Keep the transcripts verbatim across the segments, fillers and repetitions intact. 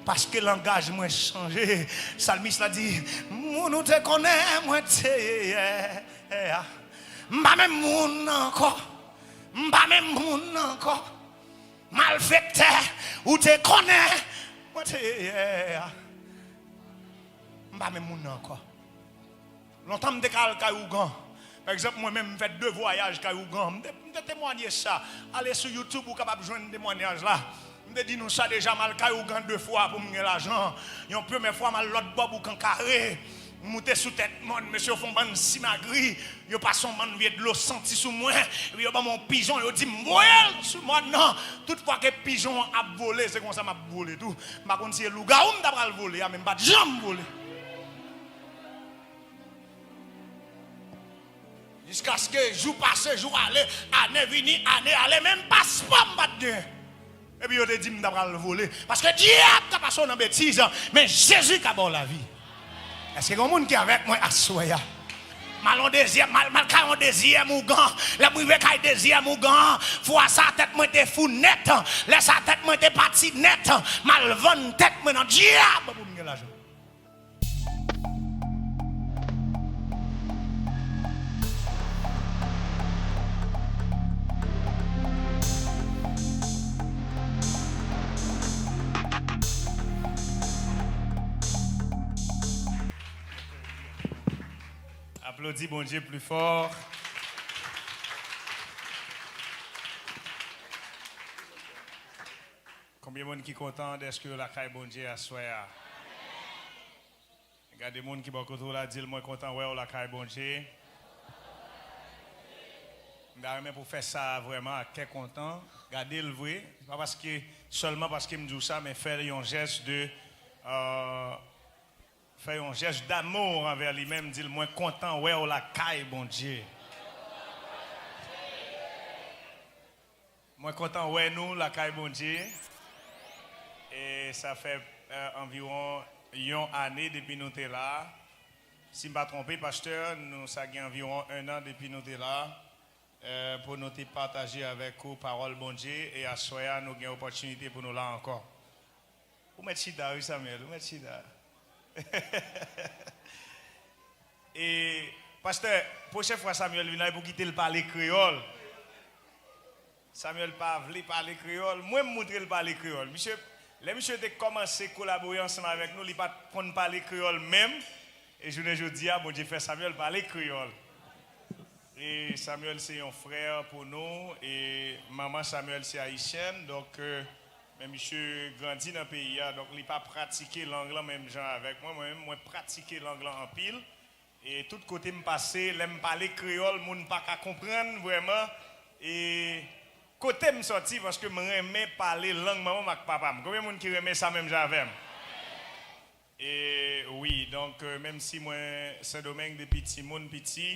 Paske langaj mwen chanje. Salmis la di, moun ou te konnen mwen te ye yè a, m pa menm moun nan ankò. M pa menm moun nan ankò. Malfektè ou te konnen mwen te ye yè a, m pa menm moun nan ankò. Lontan m te ka al kay ougan. Pa egzanp, mwen menm, m fè de vwayaj kay ougan. M te, m te temwanye sa. Ale sou YouTube, ou kapab jwenn temwanyaj la. M te di nou sa deja, m al kay ougan de fwa pou m gen lajan. Yon premye fwa, m al lòt bò boukan kare. M moute sou tèt mòn, mesye yo fè yon bann simagri. Yo pase yon bann vye dlo santi sou mwen. Epi yo ban m yon pijon, yo di m voye l sou mòn nan. Tout fwa ke pijon an ap vole, se konsa m ap vole tou. M pa konn si se lougawou m ta pral vole a, men m pa t janm vole. Jiskaske jou pase, jou ale, ane vini, ane ale, menm paspò m pa t gen. Epi yo te di m ta pral vole. Paske dyab ka pase w nan betiz, men Jezi ka ba w lavi. Èske gen moun ki avèk mwen aswè a? M al yon dezyèm, m al, m al kay yon dezyèm ougan. Lè m rive kay dezyèm ougan, fwa sa tèt mwen te fou nèt. Lè sa tèt mwen te pati nèt. M al vann tèt mwen nan dyab pou m gen lajan. Aplodi Bondye pli fò. Konbyen moun ki kontan dèske yo lakay Bondye aswè a? Gade moun ki bò kote w la, di l, mwen kontan wè w lakay Bondye. M ta renmen pou w fè sa vrèman ak kè kontan. Gade l vre. Se pa paske, sèlman paske m di w sa, men fè yon jès de, euh, fè yon jès d'amour anvè li menm. Di l, mwen kontan wè w lakay Bondye. Mwen kontan wè nou lakay Bondye. E sa fè, eh, anviwon yon ane depi nou te la. Si m pa twonpe, pastè, nou sa gen anviwon en an depi nou te la, eh, pou nou te pataje avèk ou pawòl Bondye. E aswè a, nou gen opòtinite pou nou la ankò. Ou mèt chita, wi, Samuel, ou mèt chita. E, pastè, pwochèn fwa Samuel vin la, e pou kite l pale kreyòl. Samuel pa vle pale kreyòl. Mwen, m montre l pale kreyòl. Misye, lè misye te kòmanse kolabore ansanm avèk nou, li pa t konn pale kreyòl menm. E jounen jodi a, Bondye fè Samuel pale kreyòl. E Samuel se yon frè pou nou. E manman Samuel se ayisyèn. Donk, euh, men misye grandi nan peyi a. Donk, li pa pratike lang lan menm jan avèk mwen. Mwen menm, mwen pratike lang lan anpil. E tout kote m pase, lè m pale kreyòl, moun pa ka konprann vrèman. E kote m sòti, paske m renmen pale lang manman m ak papa m. Konbyen moun ki renmen sa menm jan avè m? E wi, donk, euh, menm si mwen Sendomeng depi timoun piti,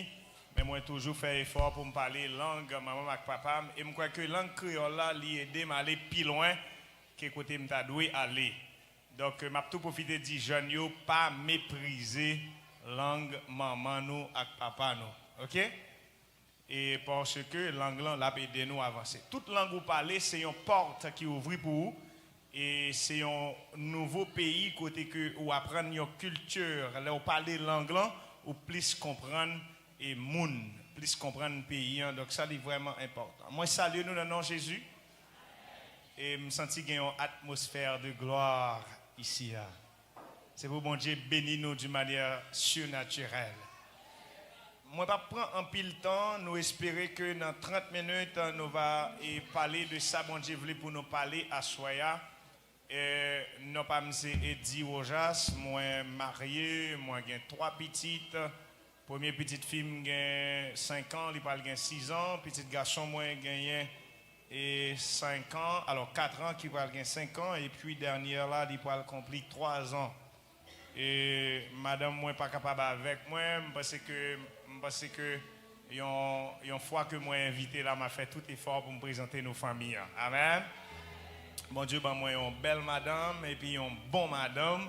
men mwen toujou fè efò pou m pale lang manman m ak papa m. E m kwè ke lang kreyòl la, li ede m ale pi lwen ke kote m ta dwe ale. Donk, m ap tou pwofite di jèn yo, pa meprize lang manman nou ak papa nou. Oke? E paske lang lan, l ap ede nou avanse. Tout lang ou pale, se yon pòt ki ouvri pou ou. E se yon nouvo peyi kote ke ou aprann yon kilti. Lè w pale lang lan, ou plis konprann e moun, plis konprann peyi an. Donk, sa li vrèman enpòtan. Mwen salye nou nan non Jezi. E m santi gen yon atmosfè de glwa isi a. Se pou Bondye beni nou d'une manière surnaturelle. Mwen p ap pran anpil tan, nou espere ke nan trant minit, nou va, e, pale de sa Bondye vle pou nou pale aswè a. E, non pa m se Eddy Rojas, mwen marye, mwen gen twa pitit. Premye pitit fi m gen senk an, li pral gen sis an. Pitit gason mwen genyen, e, senk an, alò, kat an, ki pral gen senk an. Epi dènyè la, li pral konpli twa zan. E madanm mwen pa kapab avèk mwen. M panse ke, m panse ke yon, yon fwa ke mwen envite la, m a fè tout efò pou m prezante nou fanmi an. Amèn. Bondye ban mwen yon bèl madanm epi yon bon madanm,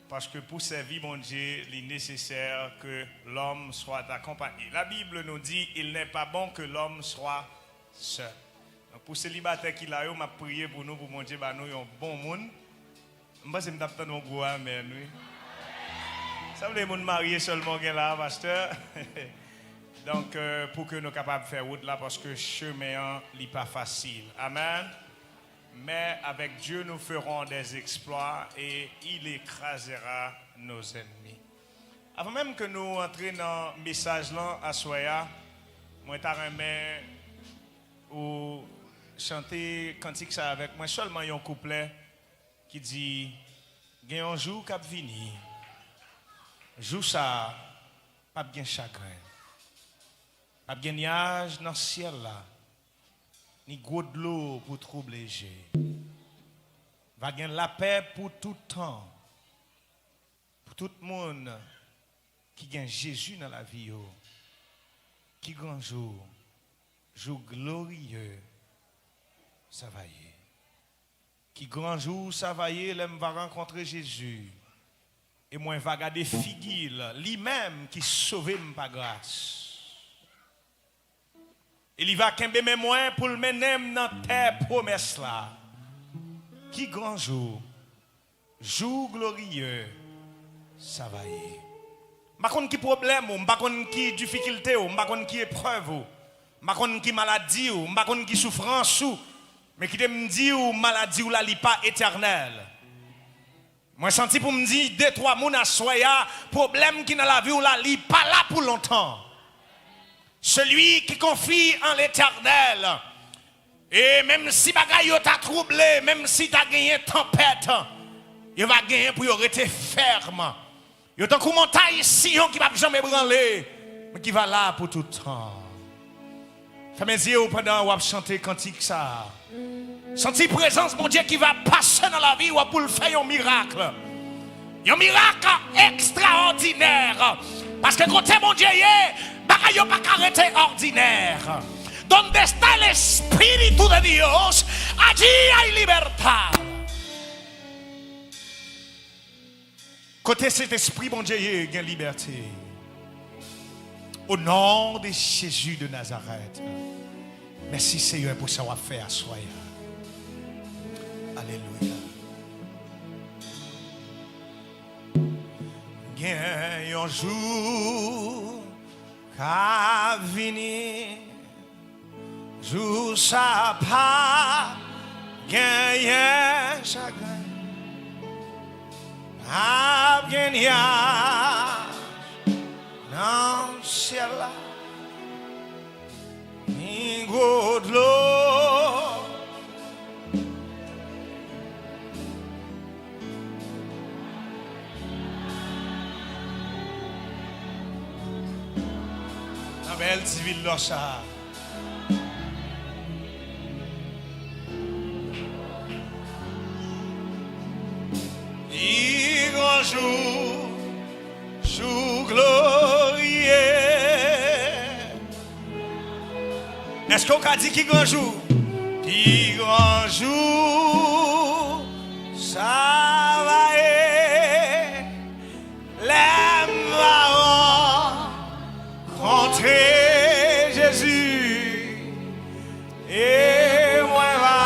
paske pou sèvi Bondye, li nesesè ke l'homme soit accompagné. La Bible nous dit, il n'est pas bon que l'homme soit seul. Donk, pou selibatè ki la yo, m ap priye pou nou, pou Bondye ba nou yon bon moun. M panse m t ap tande yon gwo amèn, wi. Sanble moun marye sèlman w gen la, pastè. Donk, euh, pou ke nou kapab fè wout la, paske chemen an, li pa fasil. Amèn. Mais avec Dieu, nous ferons des exploits et il écrasera nos ennemis. Avan menm ke nou antre nan mesaj lan aswè a, mwen ta renmen ou chante kantik sa avèk mwen, sèlman yon kouplè ki di, gen yon jou k ap vini, jou sa a, p ap gen chagren, p ap gen nyaj nan syèl la, ni gwo dlo pou twouble je. Va gen lapè pou tout tan, pou tout moun ki gen Jezi nan lavi yo. Ki gran jou, jou gloriye sa va ye. Ki gran jou sa va ye lè m va rankontre Jezi e mwen va gade figi l, li menm ki sove m pa gras. E li va kenbe men mwen pou l mennen m nan tè pwomès la. Ki gran jou, jou gloriye sa va ye. M pa konn ki pwoblèm ou, m pa konn ki difikilte ou, m pa konn ki eprèv ou, m pa konn ki maladi ou, m pa konn ki soufrans ou, men kite m di w, maladi w la, li pa etènèl. Mwen santi pou m di de twa moun aswè a, pwoblèm ki nan lavi w la, li pa la pou lontan. Celui qui confie en l'Éternel. E menm si bagay yo ta twouble, menm si ta genyen tanpèt, yo va genyen pou yo rete fèm. Yo tankou montay Siyon ki p ap janm ebranle, men ki va la pou tout tan. Fèmen zye w pandan w ap chante kantik sa a. Santi prezans Bondye ki va pase nan lavi w pou l fè yon mirak. Yon mirak ekstraòdinè. Paske kote Bondye ye, bagay yo pa ka rete òdinè. Donde está el Espíritu de Dios, allí hay libertad. Kote Sentespri Bondye ye, gen libète. O non de Jezi de Nazarèt. Mèsi, Seyè, pou sa w ap fè aswè a. Alelouya. Gen yon jou k ap vini. Jou sa pa genyen chagren. Ap gen nyaj nan syèl la. Ni gwo dlo. Nan bèl ti vil lò sa a. Li gran jou, jou gloriye. Èske w ka di ki gran jou? Ki gran jou sa va ye? Lè m va rankontre Jezi e mwen va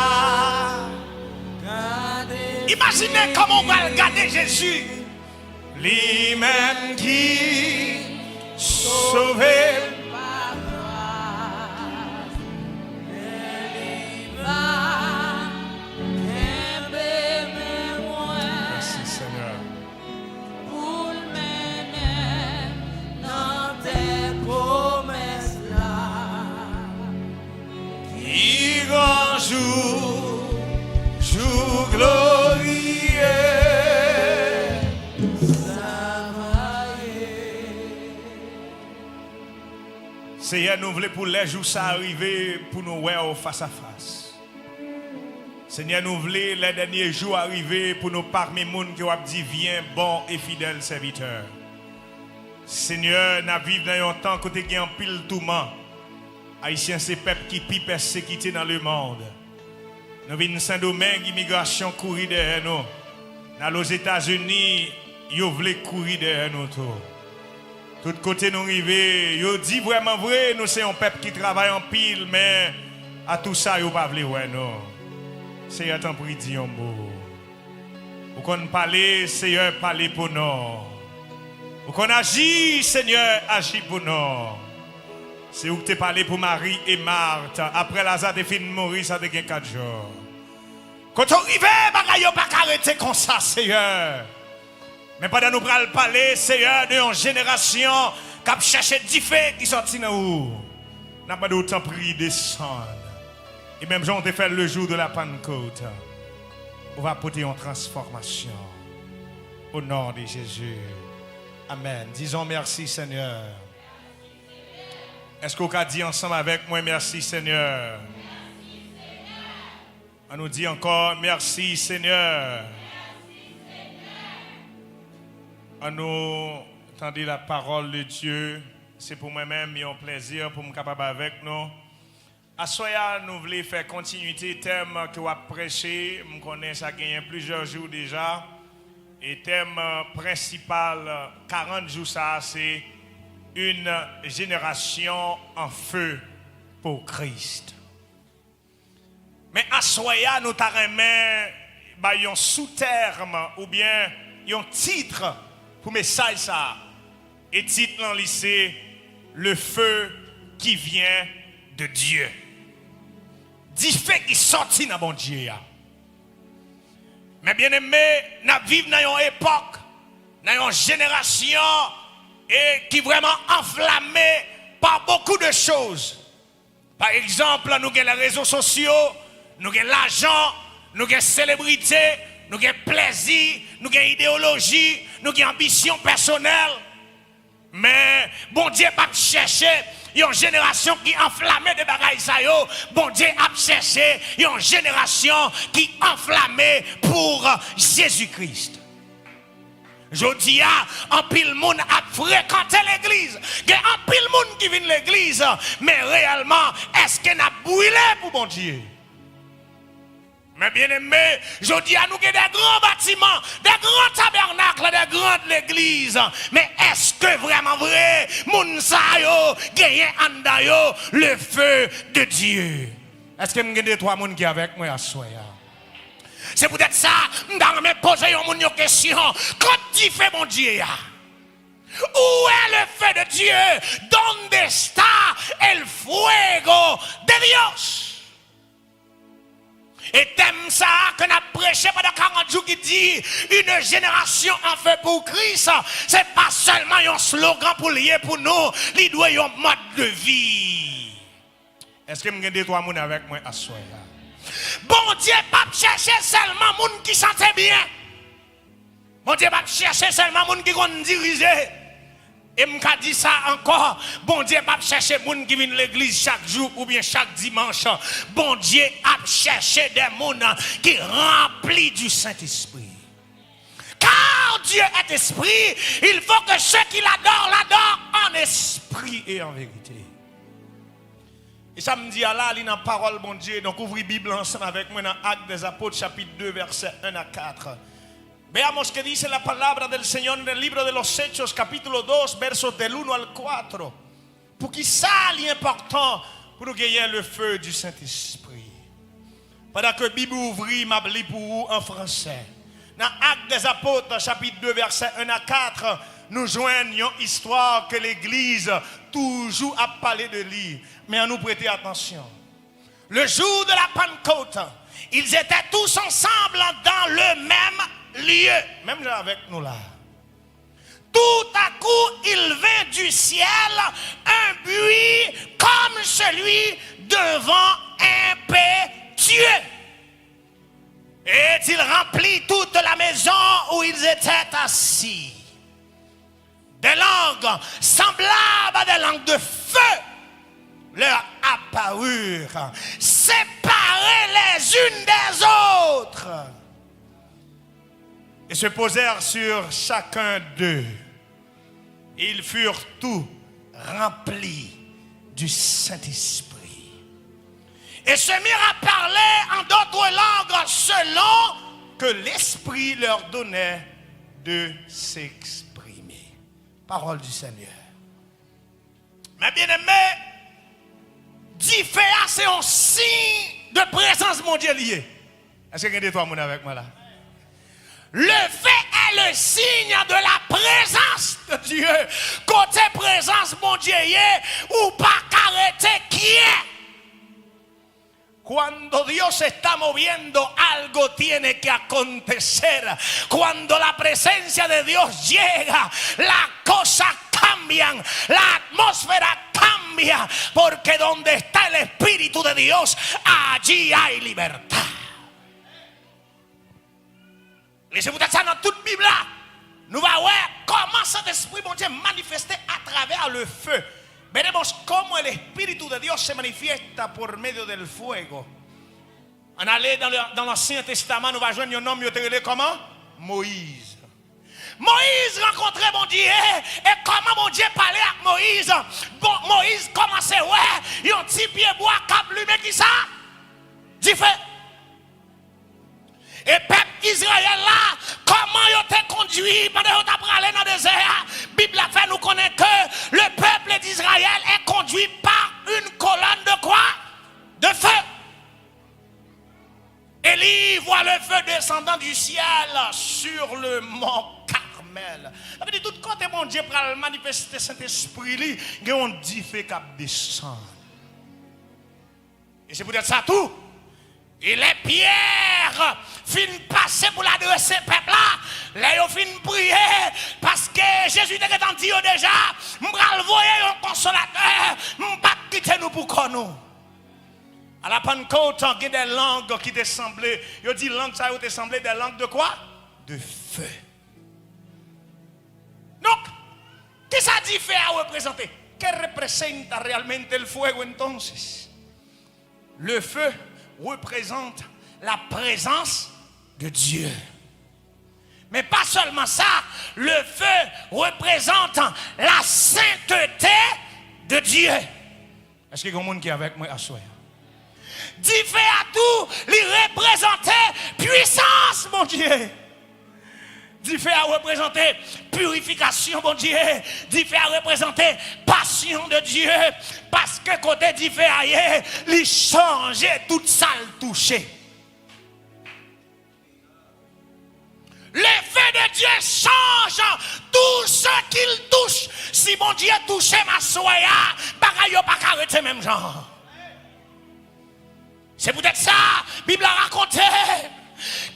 gade. Imajine kòman w pral gade Jezi. Li menm ki sove m pa gras, men li va kenbe men mwen. Mèsi, Senyè. Pou l mennen m nan tè pwomès la. Ki gran jou, jou gloriye, sa va ye. Seyè, nou vle pou lè jou sa a rive, pou nou wè w fas a fas. Senyè, nou vle lè dènye jou a rive, pou nou pami moun ke w ap di, vyen, bon e fidèl sèvitè. Senyè, n ap viv nan yon tan kote gen anpil touman. Ayisyen se pèp ki pi pèsekite nan lemonn. Nou vin Sendomeng, imigrasyon kouri dèyè nou. N al Ozetazini, yo vle kouri dèyè nou tou. Tout kote nou rive, yo di vrèman vre, nou se yon pèp ki travay anpil, men atousa yo pa vle wè nou. Seyè, tanpri, di yon mo. Ou konn pale, Seyè, pale pou nou. Ou konn aji, Seyè, aji pou nou. Se ou ki te pale pou Mari e Mat, apre Laza te fin mouri, sa te gen kat jou. Kote w rive, bagay yo pa ka rete konsa, Seyè. Men pandan nou pral pale, Seyè, de yon jenerasyon k ap chèche dife ki sòti nan ou, n ap mande w, tanpri, desann. E menm jan w te fè l le jour de la Pentecôte, ou va pote yon transfòmasyon. Au nom de Jésus. Amen. Disons merci, Seigneur. Èske w ka di ansanm avèk mwen, mèsi, Senyè? An nou di ankò, mèsi, Senyè. An nou tande la parole de Dieu. Se pou mwen menm yon plèzi pou m kapab avèk nou. Aswè a, nou vle fè kontinite tèm ke w ap preche. M konnen sa genyen plizyè jou deja. E tèm prensipal karant jou sa a, se Une génération en feu pour Christ. Men aswè a, nou ta renmen bay yon soutèm oubyen yon tit pou mesaj sa a. E tit lan, li se Le feu qui vient de Dieu. Dife ki sòti nan Bondye a. Men byeneme, n ap viv nan yon epòk, nan yon jenerasyon, e ki vrèman anflame par beaucoup de choses. Pa egzanp, nou gen lè rezo sosyo, nou gen lajan, nou gen selebrite, nou gen plèzi, nou gen ideyoloji, nou gen anbisyon pèsonèl. Men Bondye p ap chèche yon jenerasyon ki anflame de bagay sa yo. Bondye ap chèche yon jenerasyon ki anflame pou Jezi Kris. Jodi a, anpil moun ap frekante legliz. Gen anpil moun ki vin legliz, men reyèlman, èske n ap brile pou Bondye? Men byeneme, jodi a nou gen de gran batiman, de gran tabènak, de gran legliz. Men èske vrèman vre, moun sa yo genyen anndan yo le feu de Dieu? Èske m gen de twa moun ki avèk mwen aswè a? Se poutèt sa, m ta renmen poze yon moun yon kesyon. Kot dife Bondye a? Où est le feu de Dieu? ¿Dónde está el fuego de Dios? E tèm sa a ke n ap preche pandan karant jou ki di Une génération en feu pour Christ, se pa sèlman yon slogan pou l ye pou nou, li dwe yon mòd de vi. Èske m gen de twa moun avèk mwen aswè a? Bondye p ap chèche sèlman moun ki sante byen. Bondye p ap chèche sèlman moun ki konn dirije. E m ka di sa ankò, Bondye p ap chèche moun ki vin legliz chak jou oubyen chak dimanch. Bondye ap chèche de moun ki ranpli du Saint-Esprit. Car Dieu est esprit, il faut que ceux qui l'adorent l'adorent en esprit et en vérité. E sa m di a la, li nan pawòl Bondye. Donk, ouvri Bib la ansanm avèk mwen nan Actes des Apôtres, chapitre deux, versets un à quatre. Veamos qué dice la palabra del Señor en el libro de los Hechos, capítulo dos, versos del uno al cuatro. Poukisa li enpòtan pou nou genyen le feu du Saint-Esprit? Pandan ke Bib ou ouvri, m ap li pou ou an fransè. Nan Actes des Apôtres, chapitre deux, versets un à quatre, nou jwenn yon istwa ke legliz toujou ap pale de li. Men ann nou prete atansyon. Le jour de la Pentecôte, ils étaient tous ensemble dans le même lieu. Menm jan avèk nou la. Tout à coup, il vint du ciel un bruit comme celui d'un vent impétueux. Et il remplit toute la maison où ils étaient assis. Des langues semblables à des langues de feu leur apparurent, séparées les unes des autres, et se posèrent sur chacun d'eux. Et ils furent tous remplis du Saint-Esprit, et se mirent à parler en d'autres langues selon que l'Esprit leur donnait de s'exprimer. Parole du Seigneur. Men byeneme, dife a se yon siy de prezans Bondye li ye. Èske gen de twa moun avèk mwen la? Le feu est le signe de la présence de Dieu. Kote prezans Bondye ye, ou pa ka rete kyè. Cuando Dios se está moviendo, algo tiene que acontecer. Cuando la presencia de Dios llega, las cosas cambian, la atmósfera cambia, porque donde está el Espíritu de Dios, allí hay libertad. E se poutèt sa, nan tout Bib la, nou va wè kòman Sentespri Bondye manifeste atravè le feu. Veremos cómo el Espíritu de Dios se manifiesta por medio del fuego. Ann ale dans le, dans l'Ancien Testament, nou va jwenn yon nonm yo te rele kòman? Moyiz. Moyiz rankontre Bondye, e kòman Bondye pale ak Moyiz? Bon, Moyiz kòmanse wè yon ti pyebwa k ap limen kisa? Dife. E pèp Izrayèl la, kòman yo te kondui pandan yo t ap prale nan dezè a? Bib la fè nou konnen ke le peuple d'Israël est conduit par une colonne de quoi? De feu. Élie voit le feu descendant du ciel sur le mont Carmel. Sa vle di tout kote Bondye pral manifeste Sentespri li, gen yon dife k ap desann. E se poutèt sa tou, e lè Pyè fin pase pou l adrese pèp la, lè yo fin priye, paske Jezi te gentan di yo deja, "M pral voye yon konsolatè, m p ap kite nou pou kò nou." A la Pentecôte, gen de lang ki te sanble, yo di lang sa yo te sanble de lang de kwa? De feu. Donk, kisa dife a reprezante? ¿Qué representa realmente el fuego entonces? Le feu représente la présence de Dieu. Men pa sèlman sa, le feu représente la sainteté de Dieu. Èske gen moun ki avèk mwen aswè a? Dife a tou, li reprezante pwisans Bondye. Dife a reprezante pirifikasyon Bondye. Dife a reprezante passion de Dieu. Paske kote dife a ye, li chanje tout sa l touche. Le feu de Dieu change tout ce qu'il touche. Si Bondye touche m aswè a, bagay yo pa ka rete menm jan. Se poutèt sa, Bib la rakonte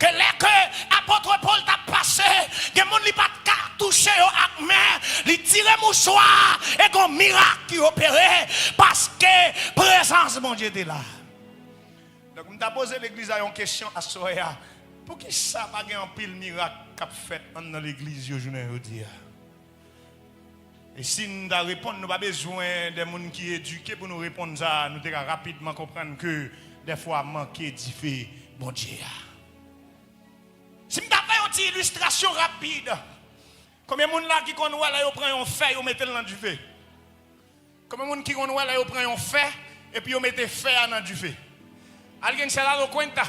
ke lè ke apot Pòl t ap pase, gen moun li pa t ka touche yo ak men, li tire mouswa, e gon mirak ki opere, paske prezans Bondye te la. Donk, m ta poze legliz la yon kesyon aswè a. Poukisa pa gen anpil mirak k ap fèt anndan legliz yo jounen jodi a? E si n ta reponn, nou pa bezwen de moun ki edike pou nou reponn sa, nou te ka rapidman konprann ke dèfwa manke dife Bondye a. Si m ta fè yon ti ilistrasyon rapid, konbyen moun la ki konn wè lè yo pran yon fè, yo mete l nan dife? Konbyen moun ki konn wè lè yo pran yon fè epi yo mete fè a nan dife? ¿Alguien se ha dado cuenta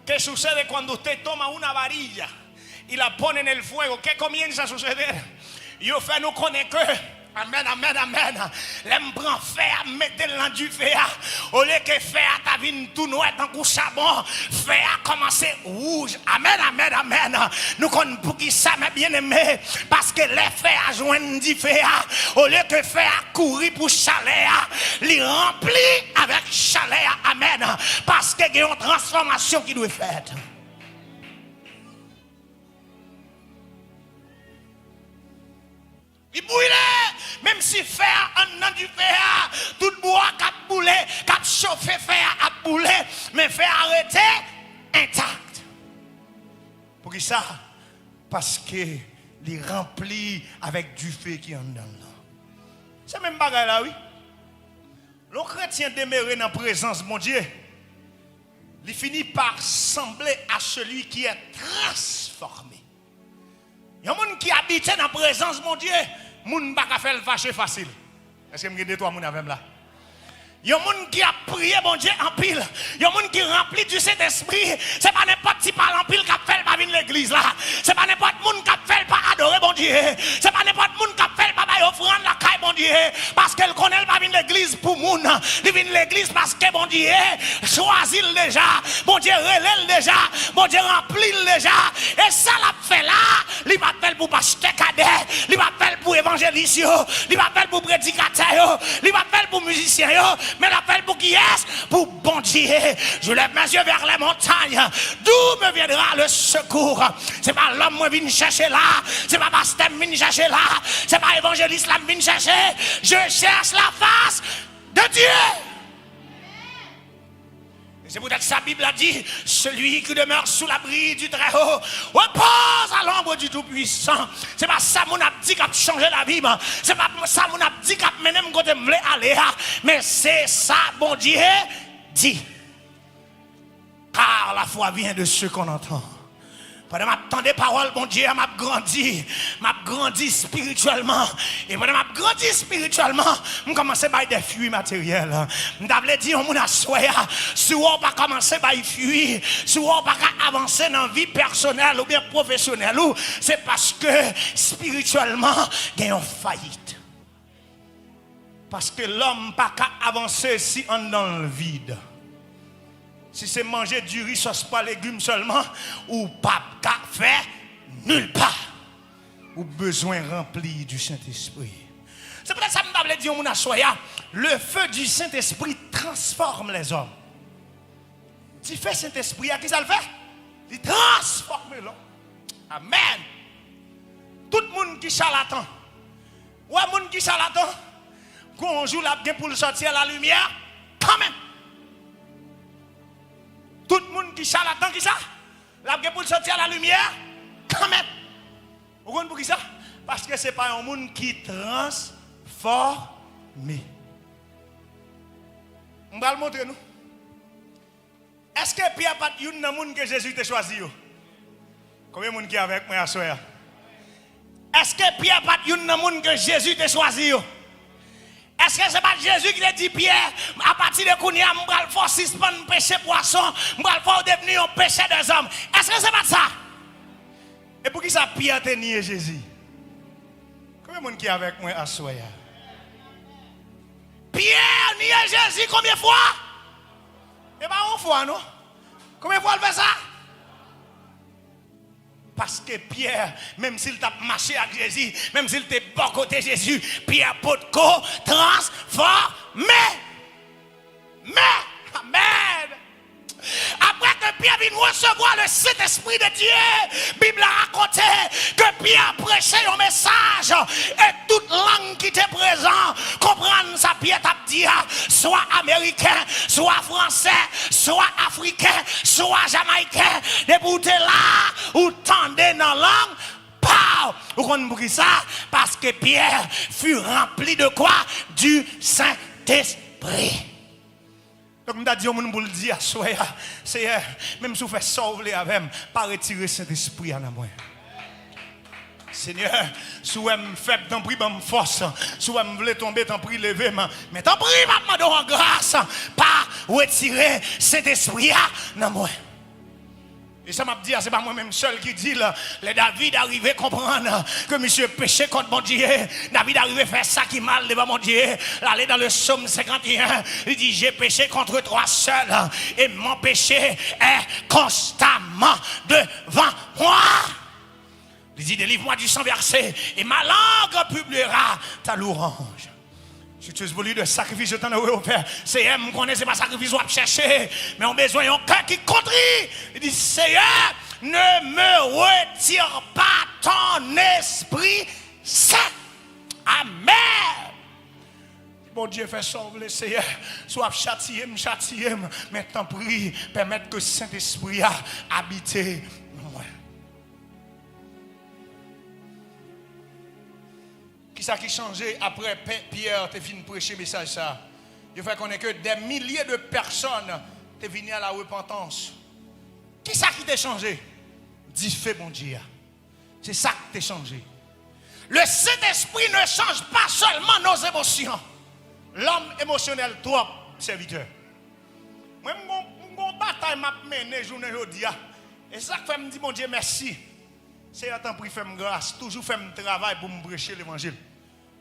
qué sucede cuando usted toma una varilla y la pone en el fuego? ¿Qué comienza a suceder? Yo fè nou konnen ke, amèn, amèn, amèn, lè m pran fè a, m mete l nan dife a, olye ke fè a ta vin tou nwè tankou chabon, fè a kòmanse wouj. Amèn, amèn, amèn. Nou konn poukisa, mes bien-aimés? Paske lè fè a jwenn dife a, olye ke fè a kouri pou chalè a, li ranpli avèk chalè a. Amèn. Paske gen yon transfòmasyon ki dwe fèt. Li brile, menm si fè a anndan dife a, tout bwa k ap boule, k ap chofe fè a ap boule, men fè a rete entak. Poukisa? Paske li ranpli avèk dife ki anndan l lan. Se menm bagay la, wi. Lè yon kretyen demere nan prezans Bondye, li fini pa sanble a seli ki è transfòme. Yon moun ki abitye nan prezans Bondye, moun pa ka fè l fache fasil. Èske m gen de twa moun avè m la? Yon moun ki ap priye Bondye anpil, yon moun ki ranpli di Sentespri, se pa nenpòt ti pale anpil k ap fè l pa vin legliz la. Se pa nenpòt moun k ap fè l pa adore Bondye. Se pa nenpòt moun k ap fè l pa bay ofrann lakay Bondye. Paske l konnen l pa vin legliz pou moun. Li vin legliz paske Bondye chwazi l deja, Bondye rele l deja, Bondye ranpli l deja. E sa l ap fè la, li p ap fè l pou pastè Kadè, li p ap fè l pou evanjelis yo, li p ap fè l pou predikatè yo, li p ap fè l pou mizisyen yo, men l ap fè l pou kiyès? Pou Bondye. Je lève mes yeux vers les montagnes, d'où me viendra le secours? Se pa lòm mwen vin chèche la, se pa pastè m vin chèche la, se pa evanjelis la m vin chèche. Je cherche la face de Dieu. E se poutèt sa Bib la di, celui qui demeure sous l'abri du Très-Haut repose à l'ombre du Tout-Puissant. Se pa sa moun ap di k ap chanje lavi m, se pa sa moun ap di k ap mennen m kote m vle ale a, men se sa Bondye di. Car la foi vient de ce qu'on entend. Pandan m ap tande pawòl Bondye a, m ap grandi. M ap grandi espirityèlman. E pandan m ap grandi espirityèlman, m kòmanse bay de fwi materyèl. M ta vle di yon moun aswè a, si w pa kòmanse bay fwi, si w pa ka avanse nan vi pèsonèl oubyen pwofesyonèl ou, se paske espirityèlman gen yon fayit. Paske lòm pa ka avanse si anndan l vid. Si se manje diri sòs pwa legim sèlman, ou p ap ka fè nil pa. Ou bezwen ranpli du Saint-Esprit. Se poutèt sa m ta vle di yon moun aswè a, le feu du Saint-Esprit transforme les hommes. Dife Sentespri a, kisa l fè? Li transfòme lòm. Amèn. Tout moun ki chalatan, ou wè moun ki chalatan, gon jou l ap gen pou l sòti a lalimyè kanmenm. Tout moun ki chalatan, kisa? L ap gen pou l sòti a lalimyè kanmenm. Ou konn poukisa? Paske se pa yon moun ki transfòme. M pral montre nou. Èske Pyè pa t youn nan moun ke Jezi te chwazi yo? Konbyen moun ki avèk mwen aswè a? Èske Pyè pa t youn nan moun ke Jezi te chwazi yo? Èske se pa t Jezi ki te di Pyè, apati de kounye a, m pral fè w sispann peche pwason, m pral fè w devni yon pechè de zòm? Èske se pa t sa? E poukisa Pyè te nye Jezi? Konbyen moun ki avèk mwen aswè a? Pyè nye Jezi konbyen fwa? E pa yon fwa, non. Konbyen fwa l fè sa? Paske Pyè, menm si l t ap mache ak Jezi, menm si l te bò kote Jezi, Pyè potko transfòme. Men, amèn. Apre ke Pyè vin resevwa le Sentespri de Dye, Bib la rakonte ke Pyè preche yon mesaj e tout lang ki te prezan konprann sa Pyè t ap di a, swa ameriken, swa fransè, swa afriken, swa jamayken. Depi w te la, ou tande nan lang pa w. Ou konn poukisa? Paske Pyè fut rempli de quoi? Du Saint-Esprit. Donk, m ta di yon moun pou l di aswè a, Seyè, menm si w fè sa w vle avè m, pa retire Sentespri a nan mwen. Senyè, si w wè m fèb, tanpri ban m fòs. Si w wè m vle tonbe, tanpri leve m. Men tanpri, m ap mande w an gras, pa retire Sentespri a nan mwen. E sa m ap di a, se pa mwen menm sèl ki di l. Lè David arive konprann ke misye peche kont Bondye, David arive fè sa ki mal devan Bondye. L ale dans le psaume cinquante et un, li di, j'ai péché contre toi seul, et mon péché est constamment devant moi. Li di, délivre-moi du sang versé, et ma langue publiera ta louange. Si tu es voulu de sacrifice, je t'en aurai offert. Seyè, m konnen se pa sakrifis w ap chèche, men w bezwen yon kè ki kontri. Li di, Seyè, ne me retire pas ton Esprit Saint. Amèn. Bondye, fè sa w vle, Seyè. Si w ap chatiye m, chatiye m. Men tanpri, pèmèt ke Sentespri a abite nan mwen. Kisa ki chanje apre Pè Pyè te fin preche mesaj sa a? Yo fè konnen ke des milliers de personnes te vini à la repentance. Kisa ki te chanje? Dife Bondye a. Se sa k te chanje. Le Saint-Esprit ne change pas seulement nos émotions. Lòm emosyonèl twòp, sèvitè. Mwen, m gon, m gon batay m ap mennen jounen jodi a. E se sa k fè m di Bondye mèsi. Seyè, tanpri, fè m gras. Toujou fè m travay pou m preche levanjil.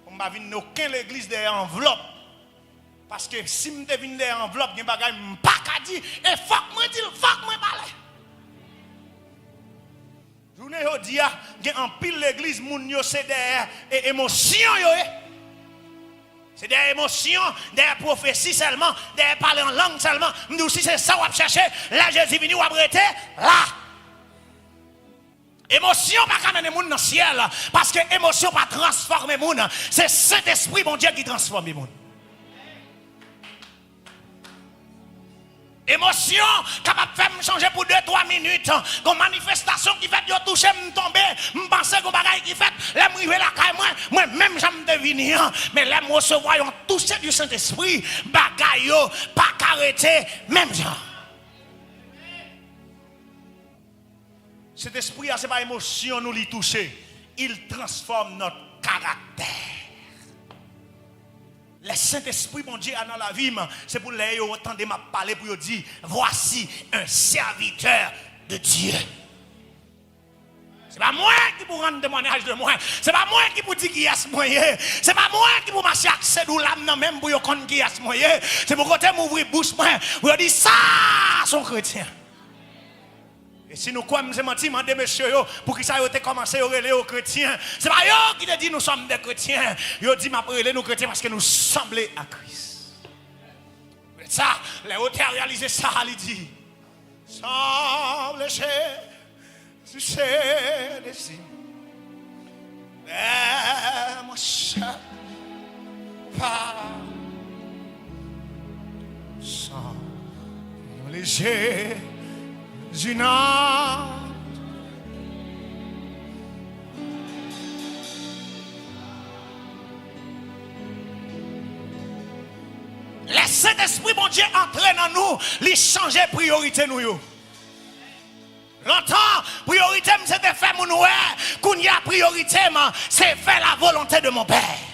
Pou m pa vin nan okenn legliz dèyè anvlòp. Paske si m te vin dèyè anvlòp, gen bagay m pa ka di, e fòk mwen di l, fòk mwen pale. Jounen jodi a, gen anpil legliz, moun yo se dèyè e emosyon yo ye. Se dèyè emosyon, dèyè pwofesi sèlman, dèyè pale an lang sèlman. M di w, si se sa w ap chèche, lè Jezi vini, w ap rete la. Emosyon pa ka mennen moun nan syèl, paske emosyon pa transfòme moun. Se Sentespri Bondye ki transfòme moun. Emosyon kapab fè m chanje pou de, twa minit. Gon manifestasyon ki fèt, yo touche m, m tonbe, m panse gon bagay ki fèt. Lè m rive lakay mwen, mwen menm jan m te vini an. Men lè m resevwa yon touche di Sentespri, bagay yo pa ka rete menm jan. Sentespri a, se pa emosyon nou li touche. Il transforme notre caractère. Lè Sentespri Bondye a nan lavi m, se pou lè yo tande m ap pale, pou yo di, voici un serviteur de Dieu. Se pa mwen ki pou rann temwanyaj de mwen. Se pa mwen ki pou di kiyès mwen ye. Se pa mwen ki pou mache ak sedou lam nan men m pou yo konn kiyès mwen ye. Se pou kote m ouvri bouch mwen, pou yo di, sa se yon kretyen. E si nou kwè m se manti, mande mesye yo, poukisa yo te kòmanse yo rele yo kretyen. Se pa yo ki te di, nous sommes des chrétiens. Yo di, m ap rele nou kretyen paske nou sanble a Kris. Poutèt sa, lè otè a reyalize sa, li di, sanble se, si se dezi. Lè mwen chèf pa san lije di nan. Lè Sentespri Bondye antre nan nou, li chanje priyorite nou yo. Lontan, priyorite m se te fè moun wè. Kounye a, priyorite m se fè la volonte de mon Père.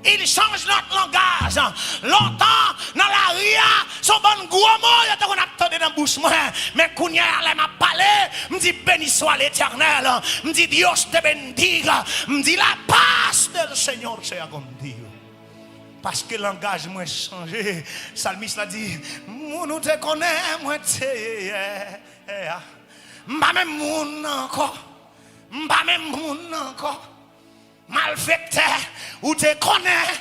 Il change notre langage. Lontan, nan lari a, se yon bann gwo mo yo te konn ap tande nan bouch mwen. Men kounye a, lè m ap pale, m di, beni swa Letènèl. M di, Dios te bendiga. M di, la paz del Señor sea contigo. Paske langaj mwen chanje. Salmis la di, moun ou te konnen mwen te ye a, m pa menm moun nan ankò. M pa menm moun nan ankò. Malfektè ou te konnen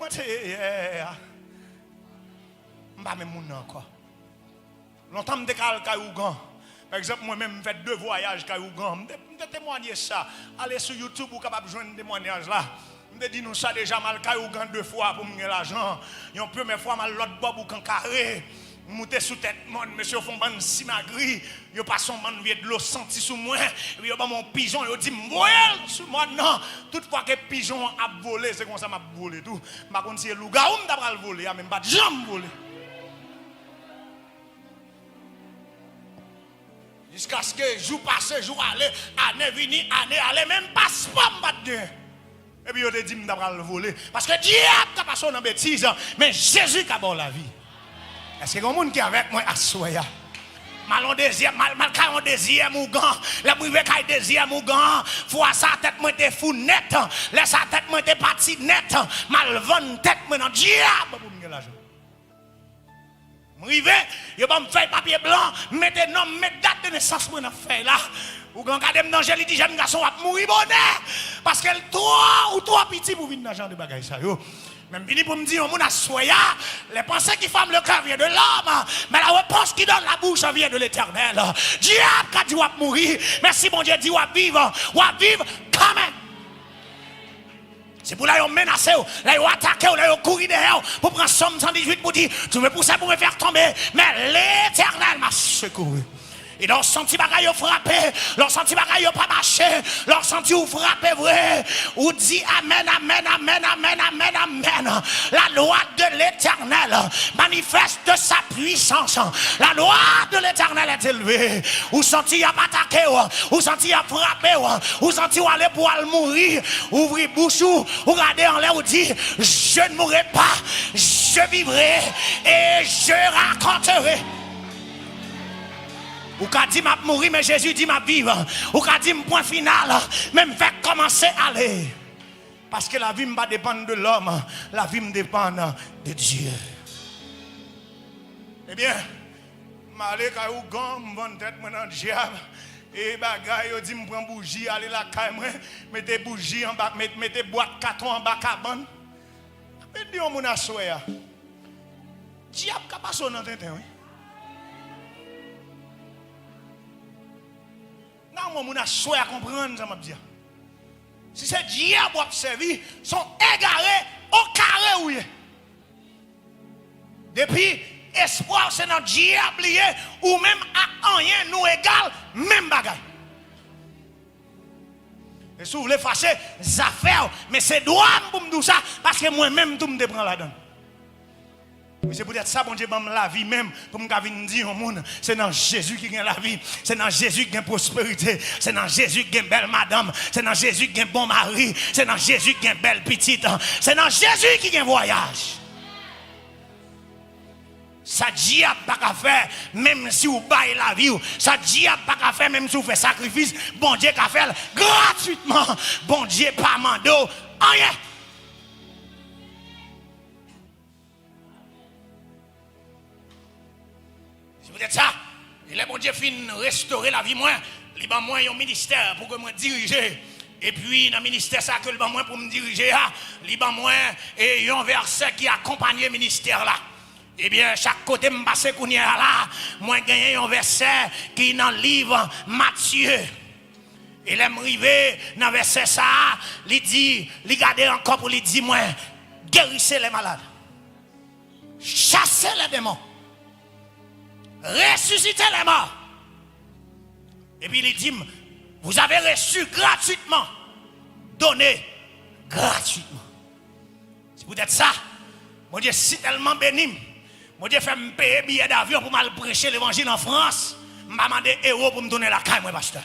mwen te ye a, m pa menm moun nan ankò. Lontan m te ka al kay ougan. Pa egzanp, mwen menm, m fè de vwayaj kay ougan. M te, m te temwanye sa. Ale sou YouTube, ou kapab jwenn temwanyaj la. M te di nou sa deja, m al kay ougan de fwa pou m gen lajan. Yon premye fwa, m al lòt bò boukan kare. M moute sou tèt mòn, mesye yo fè yon bann simagri. Yo pase yon bann vye dlo santi sou mwen. Epi yo ban m yon pijon, yo di m voye l sou mòn nan. Tout fwa ke pijon an ap vole, se konsa m ap vole tou. M pa konn si se lougawou m ta pral vole a, men m pa t janm vole. Jiskaske jou pase, jou ale, ane vini, ane ale, menm paspò m pa t gen. Epi yo te di m ta pral vole. Paske dyab ka pase w nan betiz, men Jezi ka ba w lavi. Èske gen yon moun ki avèk mwen aswè a? M al yon dezyèm, m al, m al kay yon dezyèm ougan. Lè m rive kay dezyèm ougan an, fwa sa a tèt mwen te fou nèt. Lè sa a tèt mwen te pati nèt. M al vann tèt mwen nan dyab pou m gen lajan. M rive, yo ban m fèy papye blan, m mete non m, met dat de nesans mwen nan fèy la. Ougan gade m nan je, li di, jèn gason, w ap mouri bonè, paske l twò, ou twò piti pou vin nan jan de bagay sa yo. Men m vini pou m di yon moun aswè a, les pensées qui forment le cœur viennent de l'homme, mais la réponse qui donne la bouche vient de l'Éternel. Dyab ka di w ap mouri, men si Bondye di w ap viv, w ap viv kanmenm. Se pou lè yo menase w, lè yo atake w, lè yo kouri dèyè w pou pran Sòm san dizuit pou di, tu me poussais pour me faire tomber, mais l'Éternel m'a secouru. E lè w santi bagay yo frape, lè w santi bagay yo pa mache, lè w santi w frape vre, ou di amèn, amèn, amèn, amèn, amèn, amèn. La loi de l'Éternel manifeste sa puissance. La loi de l'Éternel est élevée. Ou santi y ap atake w, ou santi y ap frape w, ou santi w ale pou al mouri, ouvri bouch ou, ou gade anlè, ou di, je ne mourrai pas, je vivrai et je raconterai. Ou ka di m ap mouri, men Jezi di m ap viv. Ou ka di m pwen final, men m fèk kòmanse ale. Paske lavi m pa depann de lòm, lavi m depann de Dye. Ebyen, m ale kay ougan, m vann tèt mwen nan dyab. E bagay, yo di m pran bouji, ale lakay mwen, mete bouji anba, met, mete bwat katon anba kabann. Mwen di yon moun aswè a, dyab ka pase w nan tenten, wi. Nan yon moun aswè a konprann sa m ap di a. Si se dyab w ap sèvi, se yon egare okare ou ye. Depi espwa w se nan dyab li ye, ou menm ak anyen nou egal, menm bagay. E si w vle fache, zafè w, men se dwa m pou m di w sa, paske mwen menm tou m te pran ladan l. E se poutèt sa Bondye ban m lavi menm, pou m ka vin di yon moun, se nan Jezi ki gen lavi, se nan Jezi ki gen pwosperite, se nan Jezi ki gen bèl madanm, se nan Jezi ki gen bon mari, se nan Jezi ki gen bèl pitit, se nan Jezi ki gen vwayaj. Sa dyab pa ka fè, menm si w bay lavi w, sa dyab pa ka fè, menm si w fè sakrifis, Bondye ka fè l gratwitman. Bondye pa mande w anyen. Se poutèt sa, e lè Bondye fin restore lavi mwen, li ban mwen yon ministè pou ke mwen dirije. Epi nan ministè sa ke l ban mwen pou m dirije a, li ban mwen e yon vèsè ki akonpanye ministè la. Ebyen, chak kote m pase kounye a la, mwen genyen yon vèsè ki nan liv Matye. E lè m rive nan vèsè sa a, li di, li gade ankò pou li di mwen, guérissez les malades. Chassez les démons. Ressuscitez les morts. Epi li di m, vous avez reçu gratuitement, donnez gratuitement. Se poutèt sa, Bondye si tèlman beni m, Bondye fè m peye biyè davyon pou m al preche levanjil an Frans. M pa mande ewo pou m tounen lakay mwen, pastè.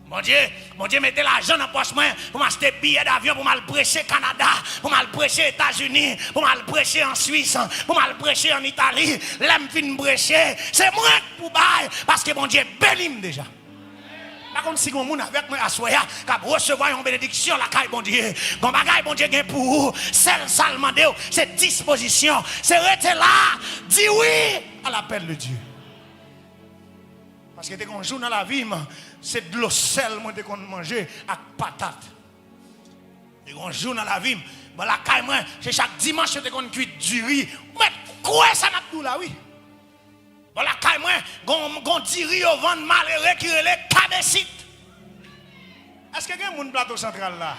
Bondye, Bondye mete lajan nan pòch mwen pou m achte biyè davyon pou m al preche Kanada, pou m al preche Etazini, pou m al preche an Swis, pou m al preche an Itali. Lè m fin preche, se mwen k pou bay, paske Bondye beni m deja. Pa konn si gen yon moun avèk mwen aswè a k ap resevwa yon benediksyon lakay Bondye. Gon bagay Bondye gen pou ou, sèl sa l mande w, se dispozisyon, se rete la, di wi à l'appel de Dieu. Paske te gen yon jou nan lavi m, se dlo sèl mwen te konn manje ak patat. Te gen yon jou nan lavi m, bò lakay mwen, se chak dimanch yo te konn kwit diri. Ou mèt kwè sa m ap di w la, wi. Bò lakay mwen, gon, gon diri yo vann malere ki rele kabesit. Èske gen moun Plato Santral la?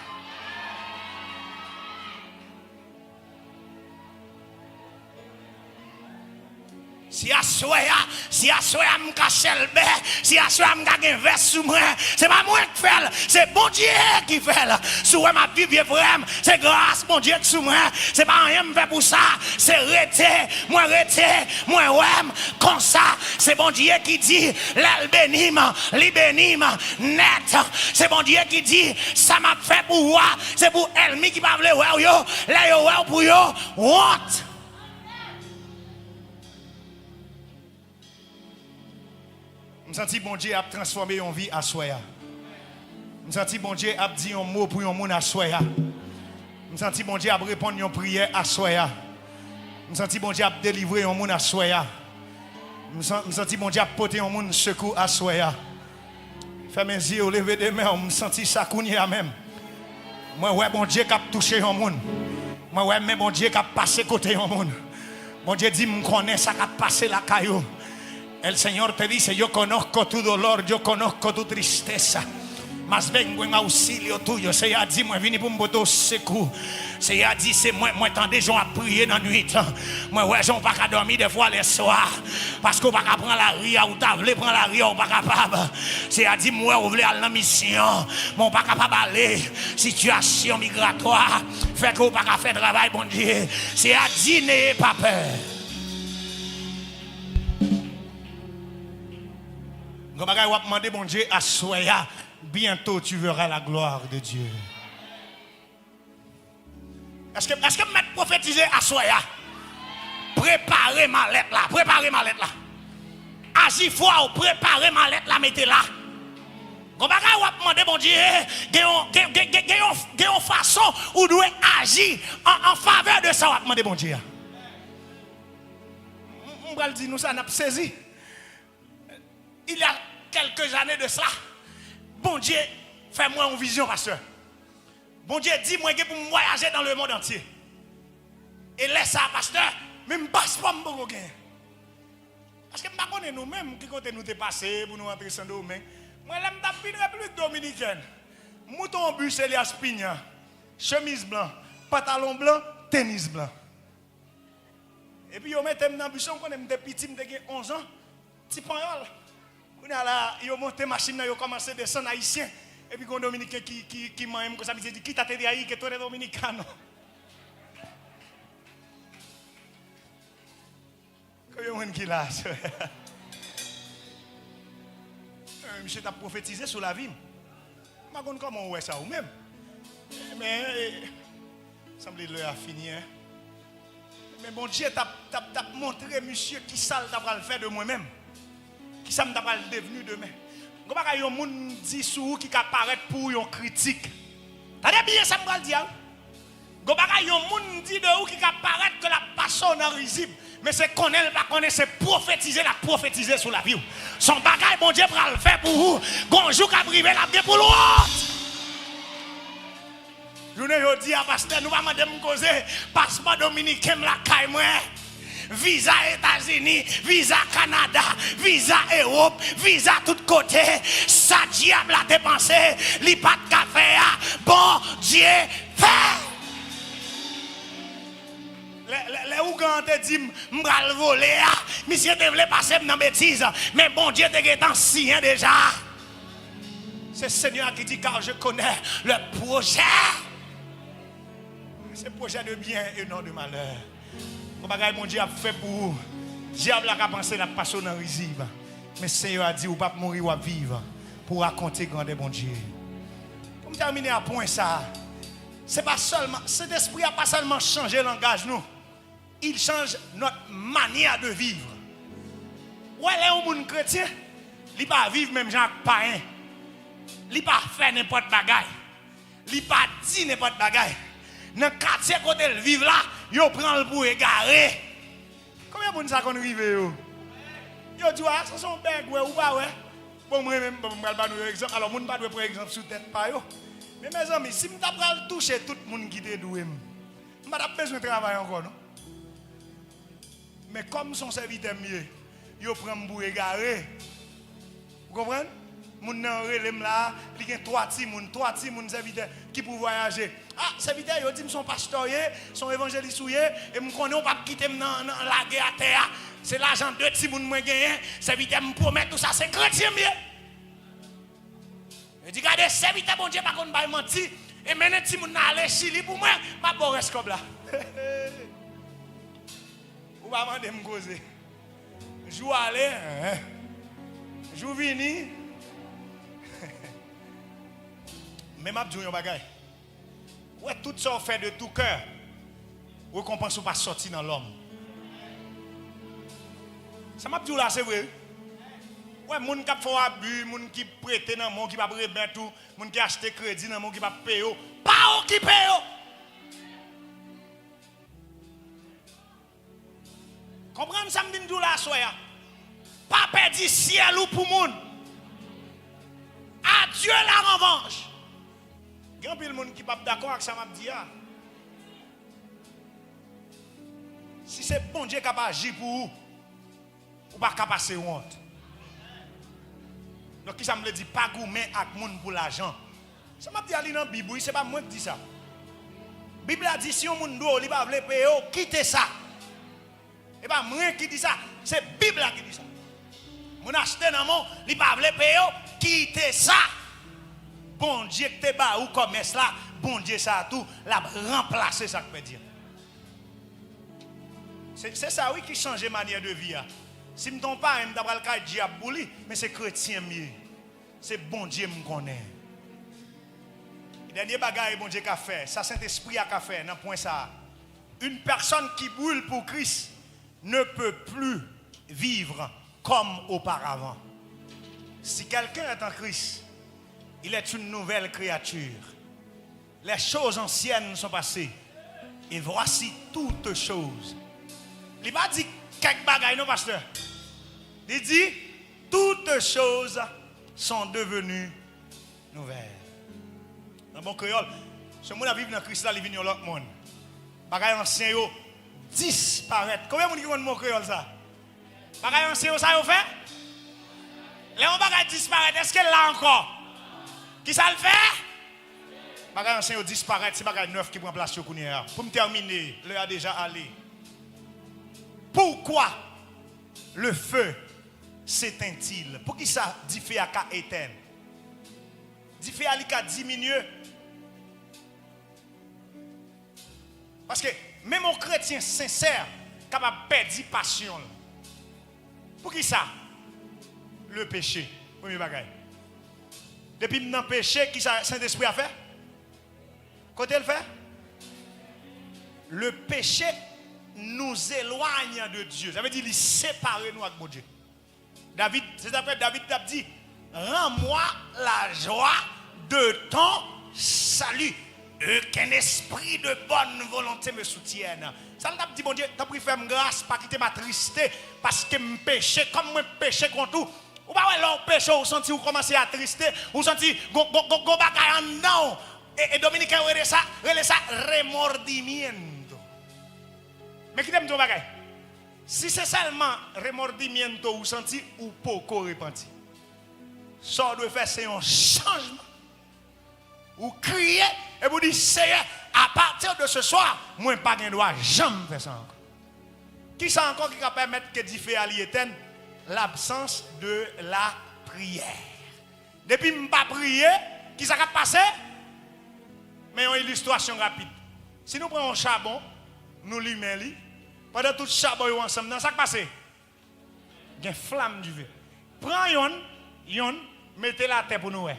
Si aswè a, si aswè a m ka chèlbè, si aswè a m ka gen vès sou mwen, se pa mwen k fè l, se Bondye ki fè l. Si w wè m ap viv, vye frè m, se gras Bondye k sou mwen. Se pa anyen m fè pou sa, se rete, mwen rete, mwen wè m konsa. Se Bondye ki di, lè l beni m, li beni m nèt. Se Bondye ki di, sa m ap fè pou ou a, se pou ènmi ki pa vle wè w yo, lè yo wè w pou yo wont. M santi Bondye ap transfòme yon vi aswè a. M santi Bondye ap di yon mo pou yon moun aswè a. M santi Bondye ap reponn yon priyè aswè a. M santi Bondye ap delivre yon moun aswè a. M san-, m santi Bondye ap pote yon moun sekou aswè a. Fèmen zye w, leve de men w, m santi sa kounye a menm. Mwen wè Bondye k ap touche yon moun. Mwen wè men Bondye k ap pase kote yon moun. Bondye di, m konnen sa k ap pase lakay ou. El Señor te dice, yo conozco tu dolor, yo conozco tu tristeza. Mas vengo en auxilio tuyo. Seyè a di, mwen vini pou m pote w sekou. Seyè a di, se mwen, mwen tande jan w ap priye nan nwit. Mwen wè jan w pa ka dòmi dèfwa lèswa. Paske w pa ka pran lari a, ou ta vle pran lari a, ou pa kapab. Seyè a di, m wè w vle al nan misyon, men w pa kapab ale. Sitiyasyon migratwa fè ke w pa ka fè travay Bondye. Seyè a di, n'ayez pas peur. Gon bagay w ap mande Bondye aswè a, bientôt tu verras la gloire de Dieu. Èske, èske m mèt pwofetize aswè a? Prepare malèt la, prepare malèt la. Aji fwa w, prepare malèt la, mete la. Gon bagay w ap mande Bondye, gen yon, gen, gen, gen, gen yon, gen yon fason ou dwe aji an, an favè de sa w ap mande Bondye a. M, m pral di nou sa, n ap sezi. Il y a quelques années de cela, Bondye fè m wè yon vizyon, pastè. Bondye di mwen gen pou m vwayaje dans le monde entier. E lè sa a, pastè, menm paspò m poko genyen. Paske m pa konnen nou menm, ki kote nou te pase pou nou antre Sendomeng. Mwen, lè m t ap vin Repiblik Dominikèn, m moute yon bis Elias Piña, chemiz blan, pantalon blan, tenis blan. Epi yo mete m nan bis lan, ou konnen m te piti, m te gen onz an, ti panyòl. Kounye a la, yo monte machin nan, yo kòmanse desann Ayisyen. Epi gon Dominiken ki, ki, ki manyen m konsa, misye di, "Quítate de ahí, que tú eres dominicano." Konbyen moun ki la, sè? Misye t ap pwofetize sou lavi m. M pa konn kòman w wè sa ou menm. Men, e, sanble lè a fini, en. Men Bondye t ap, t ap, t ap montre misye kisa l ta pral fè de mwen menm. Kisa m ta pral devni demen. Gon bagay yon moun di sou ou ki ka parèt pou ou yon kritik. Tande byen sa m pral di a, wi. Gon bagay yon moun di de ou ki ka parèt ke l ap pase w nan rizib, men se konnen l pa konnen se pwofetize l ap pwofetize sou lavi w. Se yon bagay Bondye pral fè pou ou. Gon jou k ap rive, l ap gen pou l wont. Jounen jodi a, pastè, nou pa mande m koze, paspò dominiken m lakay mwen. Viza Etazini, viza Kanada, viza Ewòp, viza tout kote. Sa dyab la te panse li pa t ka fè a, Bondye fè. Lè, lè, lè ougan an te di m, m pral vole a, misye te vle pase m nan betiz, men Bondye te gentan siyen deja. Se Senyè a ki di, car je connais le projet. C'est projet de bien et non de malheur. Gon bagay Bondye ap fè pou ou. Dyab la ka panse l ap pase w nan rizib. Men Senyè a di ou p ap mouri, w ap viv pou rakonte grandè Bondye. Pou m tèmine a pwen sa a, se pa sèlman, Sentespri a pa sèlman chanje langaj nou, il change notre manière de vivre. Ou wè lè yon moun kretyen, li pa viv menm jan ak payen. Li pa fè nenpòt bagay. Li pa di nenpòt bagay. Nan katye kote l viv la, yo pran l pou egare. Konbyen moun sa konn rive yo? Yo di w, "A, sa se yon bègwè, ou pa wè?" Bon, mwen menm, bon, m pral ba nou yon egzanp. Alò, moun pa dwe pran egzanp sou tèt pa yo. Men, mezanmi, si m ta pral touche tout moun ki te dwe m, m pa t ap bezwen travay ankò, non. Men kòm se yon sèvitè m ye, yo pran m pou egare. Ou konprann? Moun nan rele m la, li gen twa timoun, twa timoun sèvitè ki pou vwayaje. "A, sèvitè, yo di m se yon pastè w ye, se yon evanjelis ou ye, e m konnen w p ap kite m nan, nan lage atè a. Se lajan de timoun mwen genyen, sèvitè, m pwomèt ou sa, se kretyen m ye." Yo di, "Gade, sèvitè Bondye pa konn bay manti, e mennen timoun nan ale Chili pou mwen, m ap ba w rès kòb la." Ou pa mande m koze. Jou ale, en. Jou vini. Men m ap di w yon bagay. Ou wè, tout sa w fè de tou kè, rekonpans ou pa sòti nan lòm. Sa m ap di w la, se vre, wi. Ou wè, moun k ap fè w abi, moun ki prete nan men w, ki p ap remèt ou, moun ki achte kredi nan men w, ki p ap peye w, pa okipe yo. Konprann sa m vin di w la aswè a. Pa pèdi syèl ou pou moun. À Dieu la revanche. Gen anpil moun ki p ap dakò ak sa m ap di a. Si se Bondye k ap aji pou ou, ou pa ka pase wont. Donk, kisa m vle di? Pa goumen ak moun pou lajan. Sa m ap di a, li nan Bib, wi, se pa mwen k di sa. Bib la di, si yon moun dwe w, li pa vle peye w, kite sa. E pa mwen ki di sa, se Bib la ki di sa. Moun achte nan men w, li pa vle peye w, kite sa. Bondye ki te ba ou kòmès la, Bondye sa a tou, l ap ranplase sa k pèdi a. Se, se sa, wi, ki chanje manyè de vi a. Si m te yon payen, m ta pral kay dyab pou li, men se kretyen m ye. Se Bondye m konnen. Dènye bagay Bondye ka fè, sa Sentespri a ka fè nan pwen sa a. Une personne qui brûle pour Christ ne peut plus vivre comme auparavant. Si quelqu'un est en Christ, Il est une nouvelle créature. Les choses anciennes sont passées. Et voici toutes choses. Li pa di kèk bagay non, pastè. Li di, toutes choses sont devenues nouvelles. Nan bon kreyòl, se moun ap viv nan Kris la, li vin yon lòt moun. Bagay ansyen yo disparèt. Konbyen moun ki konn mo kreyòl sa? Bagay ansyen yo sa yo fè? Lè yon bagay disparèt, èske l la ankò? Kisa l fè? Bagay ansyen yo disparèt, se bagay nèf ki pran plas yo kounye a. Pou m tèmine, lè a deja ale. Pourquoi le feu s'éteint-il? Poukisa dife a ka etèn? Dife a li ka diminye. Paske menm yon kretyen sensè kapab pèdi pasyon l. Poukisa? Le péché. Premye bagay. Depi m nan peche, kisa Sentespri a fè? Kote l fè? Le péché nous éloigne de Dieu. Sa vle di li separe nou ak Bondye. David, se sa k fè David t ap di, rends-moi la joie de ton salut, et qu'un esprit de bonne volonté me soutienne. Sa l t ap di Bondye, tanpri fè m gras, pa kite m atriste, paske m peche, kòm mwen peche kont ou. Ou pa wè lè w peche, ou santi ou kòmanse atriste, ou santi gon, gon, gon, gon bagay anndan w. E, e Dominiken yo rele sa, rele sa remordimiento. Men kite m di w yon bagay. Si se sèlman remordimiento ou santi, ou poko repanti. Sa w dwe fè, se yon chanjman. Ou kriye, epi ou di, Seyè, à partir de ce soir, mwen pa gen dwa janm fè sa ankò. Kisa ankò ki ka pèmèt ke dife a li etèn? L'absence de la prière. Depi m pa priye, kisa k ap pase? Men yon ilistrasyon rapid. Si nou pran yon chabon, nou limen li, pandan tout chabon yo ansanm nan, sa k pase? Gen flanm dife. Pran yonn, yonn, mete l atè pou nou wè.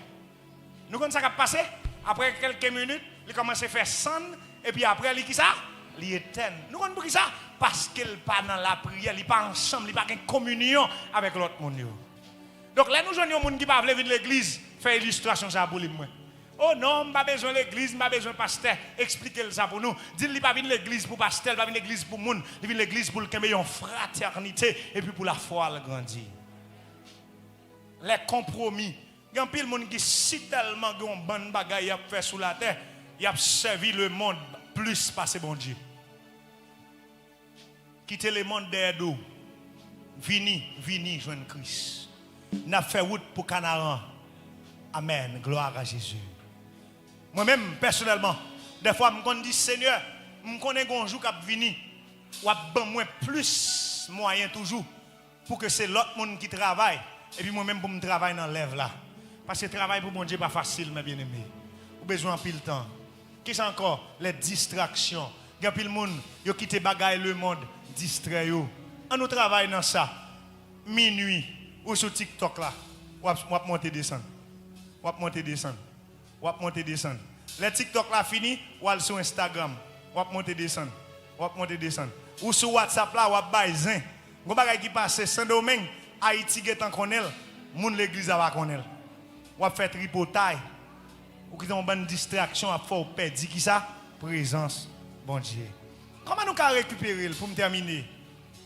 Nou konn sa k ap pase? Apre kèlke minit, li kòmanse fè sann, epi apre li kisa? Li etèn. Nou konn poukisa? Paske l pa nan lapriyè, li pa ansanm, li pa gen kominyon avèk lòt moun yo. Donk, lè nou jwenn yon moun ki pa vle vin legliz, fè ilistrasyon sa a pou li pou mwen. O non, m pa bezwen legliz, m pa bezwen pastè. Eksplike l sa pou nou. Di l li pa vin legliz pou pastè, li pa vin legliz pou moun. Li vin legliz pou l kenbe yon fratènite epi pou lafwa l grandi. Lè konpwomi. Gen anpil moun ki sitèlman gen yon bann bagay y ap fè sou latè, y ap sèvi lemonn plis pase Bondye. Kite lemonn dèyè do w. Vini, vini jwenn Kris. N ap fè wout pou Kanaran. Amèn. Glwa a Jezi. Mwen menm, pèsonèlman, dèfwa m konn di, Senyè, m konnen gen yon jou k ap vini, w ap ban mwen plis mwayen toujou pou ke se lòt moun ki travay, epi mwen menm pou m travay nan lèv la. Paske travay pou Bondye pa fasil, men byeneme. Ou bezwen anpil tan. Kisa ankò? Les distractions. Gen anpil moun, yo kite bagay lemonn distrè yo. Ann nou travay nan sa. Minui, ou sou TikTok la. W ap, w ap monte desann. W ap monte desann. W ap monte desann. Lè TikTok la fini, w al sou Instagram. W ap monte desann. W ap monte desann. Ou sou WhatsApp la, w ap bay zen. Gon bagay ki pase Sendomeng, Ayiti gentan konnen l, moun legliz la pa konnen l. W ap fè tripotay. Ou kite yon bann distraksyon ap fè w pèdi kisa? Prezans Bondye. Kòman nou ka rekipere l pou m tèmine?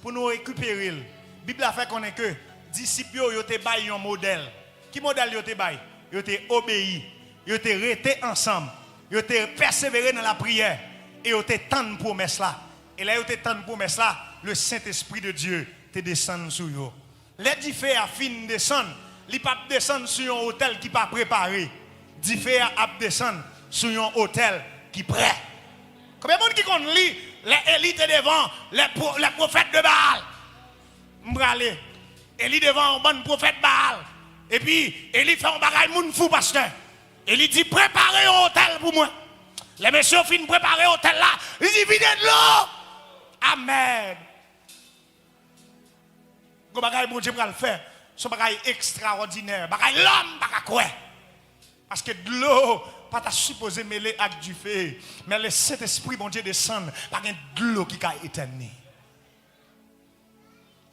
Pou nou rekipere l, Bib la fè konnen ke disip yo, yo te bay yon modèl. Ki modèl yo te bay? Yo te obeyi, yo te rete ansanm, yo te pèsevere nan lapriyè, e yo te tann pwomès la. E lè yo te tann pwomès la, le Saint-Esprit de Dieu te desann sou yo. Lè dife a fin desann, li p ap desann sou yon otèl ki pa prepare. Dife a ap desann sou yon otèl ki prè. Konbyen moun ki konn li lè Eli te devan lè pwo-, lè pwofèt de Baal? M prale. Eli devan yon bann pwofèt Baal. Epi, Eli fè yon bagay moun fou, pastè. Eli di, prepare yon otèl pou mwen. Lè mesye yo fin prepare otèl la, li di, vide dlo. Amèn. Gon bagay Bondye pral fè, se yon bagay ekstraòdinè, bagay lòm pa ka kwè. Paske dlo pa ta sipoze mele ak dife, men le Sentespri Bondye desann, pa gen dlo ki ka etèn li.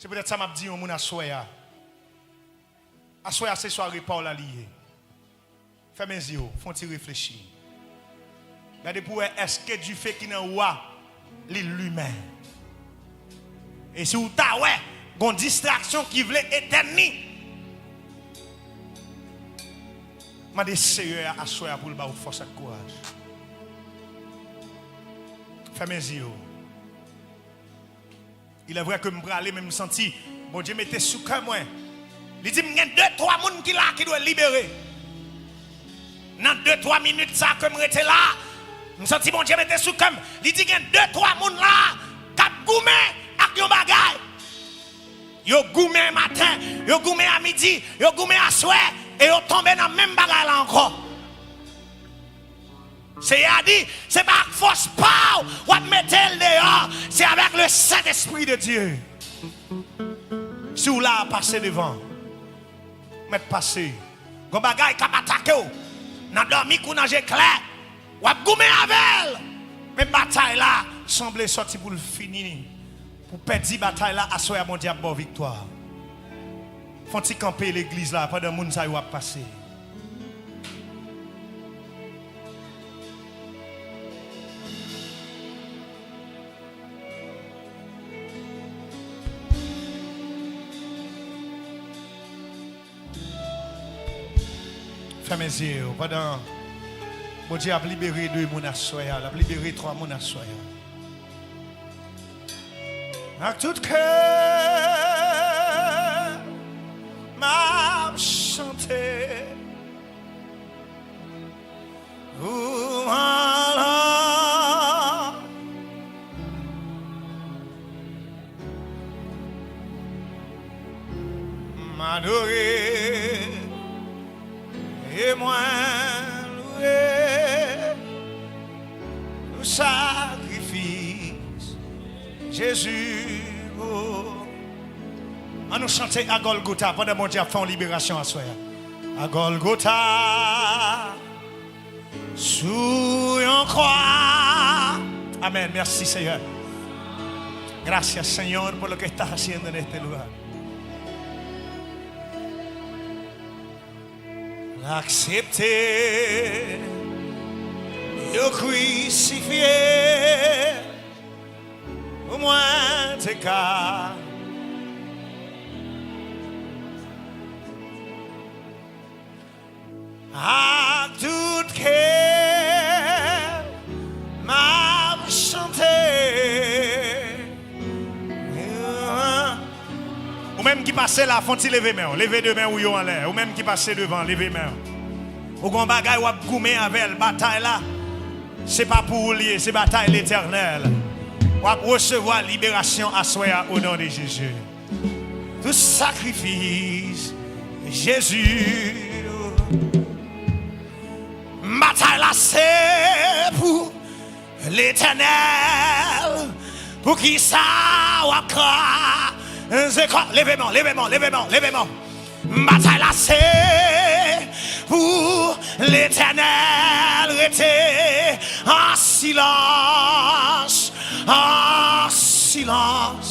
Se poutèt sa m ap di yon moun aswè a. Aswè a se sware pa w la li ye. Fèmen zye w, fè yon ti reflechi. Gade pou w wè èske dife ki nan ou a, li limen. E si w ta wè, gon distraksyon ki vle etèn li, mande Seyè a aswè a pou l ba w fòs ak kouraj. Fèmen zye w. Il est vrai ke m prale, men m santi Bondye mete sou kè mwen. Li di m gen de, twa moun ki la ki dwe libere. Nan de, twa minit sa ke m rete la, m santi Bondye mete sou kè m. Li di gen de, twa moun la k ap goumen ak yon bagay. Yo goumen maten, yo goumen a midi, yo goumen aswè, e yo tonbe nan menm bagay la ankò. Seyè a di, se pa ak fòs pa w w ap mete l deyò, se avèk le Saint-Esprit de Dieu. Si w la, pase devan. Mèt pase. Gon bagay k ap atake w. Nan dòmi kou nan je klè. W ap goumen avè l. Men batay la sanble sòti pou l fini. Pou pèdi batay la, aswè a Bondye ap ba w viktwa. Fè yon ti kanpe legliz la pandan moun sa yo ap pase. Fèmen zye w pandan Bondye ap libere de moun aswè a, l ap libere twa moun aswè a. Ak tout kè m ap chante louanj la. M adore e mwen louwe pou sakrifis Jezi. Oh. Ann nou chante a Gòlgota pandan Bondye ap fè yon liberasyon aswè a. A Gòlgota, sou yon kwa. Amèn. Mèsi, Seyè. Gracias, Señor, por lo que estás haciendo en este lugar. L aksepte yo krisifye pou mwen te ka. Ak tout kè m ap chante. Ou menm ki pase la, fè yon ti leve men w. Leve de men ou yo anlè. Ou menm ki pase devan, leve men w. Ou gon bagay w ap goumen avè l, batay la. Se pa pou ou l ye, se batay Letènèl. W ap resevwa liberasyon aswè a, o non de Jezi. Tout sakrifis Jezi. Batay la se pou Letènèl. Poukisa w ap kraze kò? Leve men w, leve men w, leve men w, leve men w. Batay la se pou Letènèl. Rete an silans, an silans.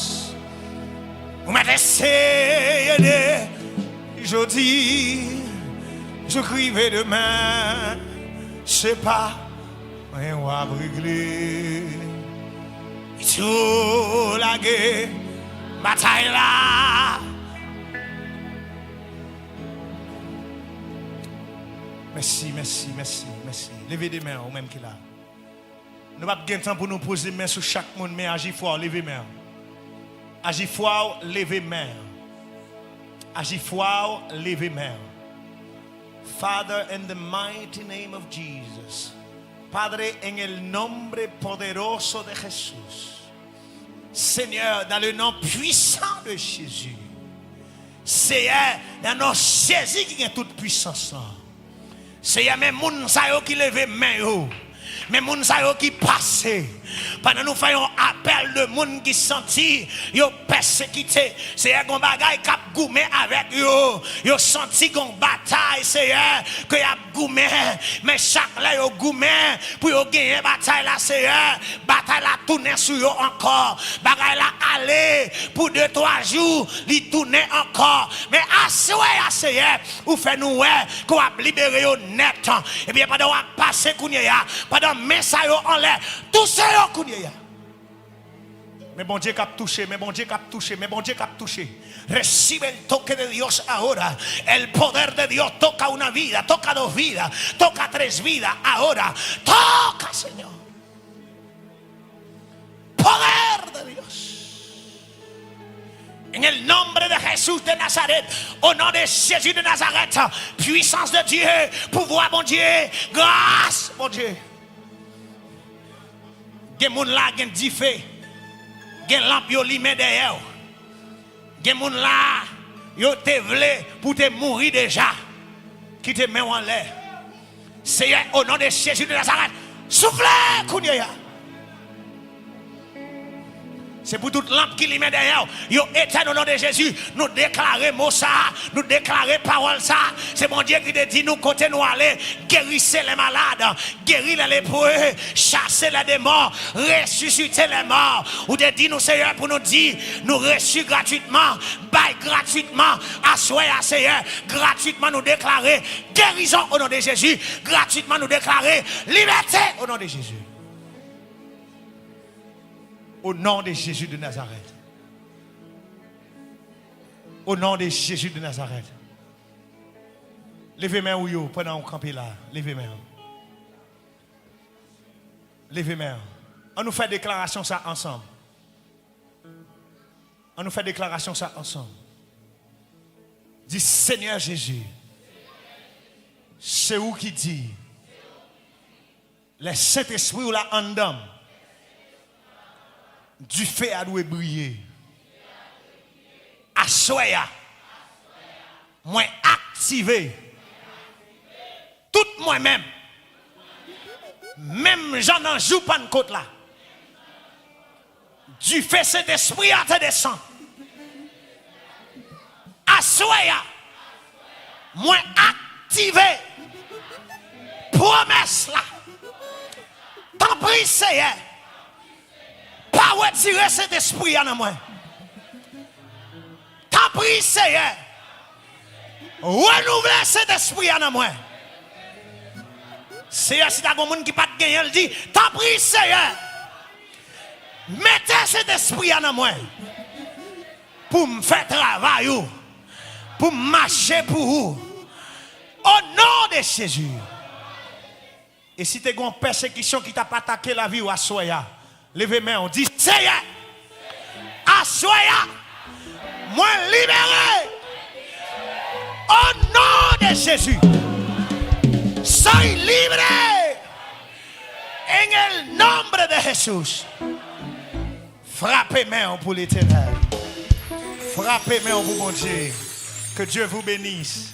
Ou mèt eseye de jodi jouk rive demen, se pa mwen w ap regle. Tou lage batay la. Mèsi, mèsi, mèsi, mèsi. Leve de men w, ou menm ki la. Nou p ap gen tan pou nou poze men sou chak moun, men aji fwa w, leve men w. Aji fwa w, leve men w. Aji fwa w, leve men w. Father, in the mighty name of Jesus. Padre, en el nombre poderoso de Jesús. Seigneur, dans le nom puissant de Jésus. Seyè, nan non Jezi ki gen tout pwisans lan. Seyè, men moun sa yo ki leve men yo. Men moun sa yo ki pase. Pandan nou fè yon apèl de moun ki santi yo pèsekite, Seyè, gon bagay k ap goumen avèk yo. Yo santi gon batay, Seyè, ke y ap goumen. Men chak lè yo goumen pou yo genyen batay la, Seyè, batay la tounen sou yo ankò. Bagay la ale pou de, twa jou, li tounen ankò. Men aswè a, Seyè, ou fè nou wè ke w ap libere yo nèt. Ebyen, pandan w ap pase kounye a, pandan men sa yo anlè, touche yo kounye a. Men Bondye k ap touche, men Bondye k ap touche, men Bondye k ap touche. Recibe el toque de Dios ahora. El poder de Dios toca una vida, toca dos vidas, toca tres vidas ahora. Toca, Señor. Poder de Dios. En el nombre de Jesús de Nazaret, au nom de Jésus de Nazareth, puissance de Dieu, pouvwa Bondye, gras Bondye. Gen moun la, gen dife, gen lanp yo limen dèyè w. Gen moun la, yo te vle pou te mouri deja. Kite men w anlè. Seyè, o non de Jezi de Nazarèt, soufle kounye a. Se pou tout lanp ki limen dèyè w, yo etèn o non de Jezi. Nou deklare mo sa a, nou deklare pawòl sa a. Se Bondye ki te di nou kote nou ale, guérissez les malades, guéris les lépreux, chassez les démons, ressuscitez les morts. Ou te di nou, Seyè, pou nou di, nou resi gratitman, bay gratitman, aswè a, Seyè, gratitman nou deklare gerizon o non de Jezi, gratitman nou deklare libète o non de Jezi. Au nom de Jésus de Nazareth. Au nom de Jésus de Nazareth. Leve men w yo pandan w kanpe la. Leve men w. Leve men w. An nou fè deklarasyon sa ansanm. An nou fè deklarasyon sa ansanm. Di, Senyè Jezi, se ou ki di, lè Sentespri w la anndan m, dife a dwe briye. Aswè a, mwen aktive tout mwen menm, menm jan nan jou Pannkot la, dife Sentespri a te desann. Aswè a, mwen aktive pwomès la. Tanpri, Seyè, pa retire Sentespri a nan mwen. Tanpri, Seyè, renouvle Sentespri a nan mwen. Seyè, si ta gon moun ki pa t genyen l, di, tanpri, Seyè, mete Sentespri a nan mwen pou m fè travay ou, pou m mache pou ou. O non de Jezi. E si te gen yon pèsekisyon ki t ap atake lavi w aswè a, leve men w, di, Seyè, aswè a, mwen libere. O non de Jezi. Soy libre. En el nombre de Jesús. Frape men w pou Letènèl. Frape men w pou Bondye. Que Dieu vous bénisse.